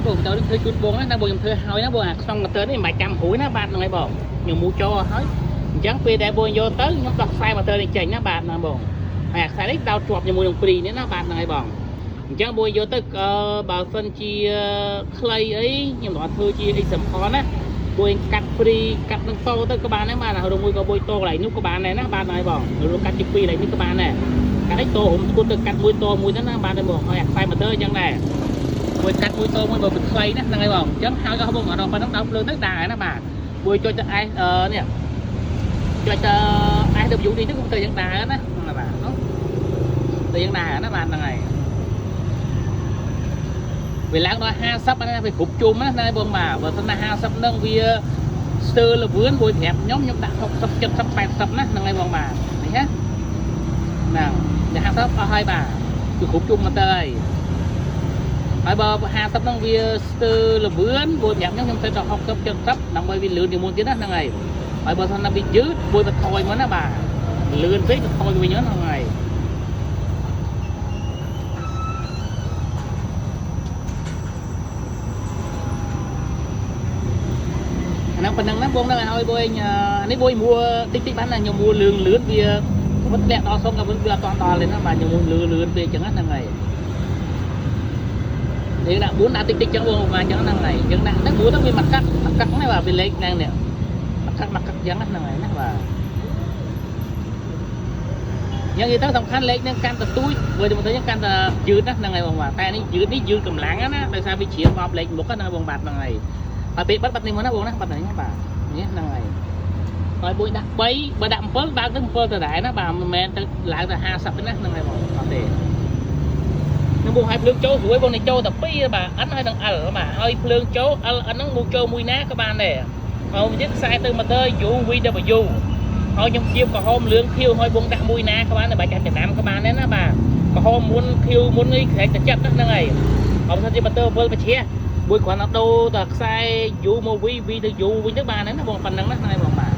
បងទៅធ្វើជូនបងណាបងខ្ញុំធ្វើហើយណាបងអាក្នុងម៉ូទ័រនេះមិនបាច់ចាំរួយណាបាទហ្នឹងហើយបងខ្ញុំមូចូលហើយអញ្ចឹងពេលដែលបងយកទៅខ្ញុំដោះខ្សែម៉ូទ័រនេះចេញណាបាទណាបងហើយអាខ្សែនេះដោតជាប់ជាមួយនឹងព្រីនេះណាបាទហ្នឹងហើយបងអញ្ចឹងបងយកទៅបើសិនជាខ្លីអីខ្ញុំអត់ធ្វើជា example ណាបងកាត់ព្រីកាត់នឹងតទៅក៏បានដែរបាទឬមួយក៏បួយតកន្លែងនោះក៏បានដែរណាបាទហ្នឹងហើយបងឬកាត់ជាពីរកន្លែងនេះក៏បានដែរកាត់ឲ្យតហុំស្គួតទៅកាត់មួយតមួយទៅណាបាទហ្នឹងបងហើយអាខ្សែម៉ូទ័រអញ្ចឹងដែរ មួយកាត់មួយតមួយបើវាខ្លីណាហ្នឹងហើយបងអញ្ចឹងហើយក៏បងអត់ដល់ប៉ុណ្ណឹងដល់ភ្លើងទៅដែរណាបាទមួយចុចទៅ S នេះចុចទៅ SW នេះទៅក៏ទៅយ៉ាងដែរណាហ្នឹងហើយបាទនោះទៅយ៉ាងដែរណាបាទហ្នឹងហើយវាឡើងដល់50ណាវាគ្រប់ជុំណាហ្នឹងហើយបងបាទបើសិនណា50ហ្នឹងវាស្ទើរលវឿនមួយប្រាប់ខ្ញុំខ្ញុំដាក់60 70 80ណាហ្នឹងហើយបងបាទនេះណាហ្នឹងតែ50អស់ហើយបាទគឺគ្រប់ជុំមកទៅហើយ ហើយបើ50ហ្នឹងវាស្ទើរលវឿនព្រោះប្រាប់ខ្ញុំខ្ញុំទៅដល់60 70ដើម្បីវាលឿនជាងមុនទៀតណាហ្នឹងហើយហើយបើសិនណាវាយឺតមួយបន្ថយមកណាបាទលឿនពេកបន្ថយវិញហ្នឹងហើយអាហ្នឹងប៉ុណ្្នឹងណាបងហ្នឹងឲ្យបងនេះបងមួតិចតិចបានណាខ្ញុំមួលឿនលឿនវាវាធ្លាក់ដល់សុំក៏វាអត់តដល់ទេណាបាទខ្ញុំមួលឿនលឿនពេកអញ្ចឹងហ្នឹងហើយ នេះដាក់4ដាក់តិចតិចចឹងបងបាទអញ្ចឹងហ្នឹងហើយអញ្ចឹងដាក់ហ្នឹង4ហ្នឹងវាមកកាត់មកកាត់ហ្នឹងបាទវាលេខហ្នឹងនេះមកកាត់មកកាត់អញ្ចឹងហ្នឹងហើយណាបាទយ៉ាងនិយាយទៅសំខាន់លេខហ្នឹងកាន់តែទូចបើទៅទៅកាន់តែយឺតណាហ្នឹងហើយបងបាទតែនេះយឺតនេះយឺតកម្លាំងណាដោយសារវាជ្រាបបលេខមុខហ្នឹងបងបាទហ្នឹងហើយហើយពេលបិទបិទនេះមកណាបងណាបិទនេះបាទនេះហ្នឹងហើយហើយមួយដាក់3បើដាក់7បើកទៅ7ទៅដែរណាបាទមិនមែនទៅឡើងទៅ50ទេណាហ្នឹងហើយបងអត់ទេ នឹងបងឲ្យភ្លើងចូលស្រួយបងនេះចូលតែ2បាទ N ហើយនឹង L បាទឲ្យភ្លើងចូល L N ហ្នឹងមកចូលមួយណាក៏បានដែរហើយមួយទៀតខ្សែទៅ motor U V W ហើយខ្ញុំជាបក្រហមលឿងខៀវឲ្យបងដាក់មួយណាក៏បានដែរបាទចាំចំណាំក៏បានដែរណាបាទក្រហមមុនខៀវមុននេះក្រែកតែចិត្តហ្នឹងហើយបើមិនថាជា motor វិលបជាមួយគ្រាន់តែដូរតែខ្សែ U មក V V ទៅ U វិញទៅបានដែរណាបងប៉ុណ្ណឹងណាហ្នឹងហើយបងបាទ។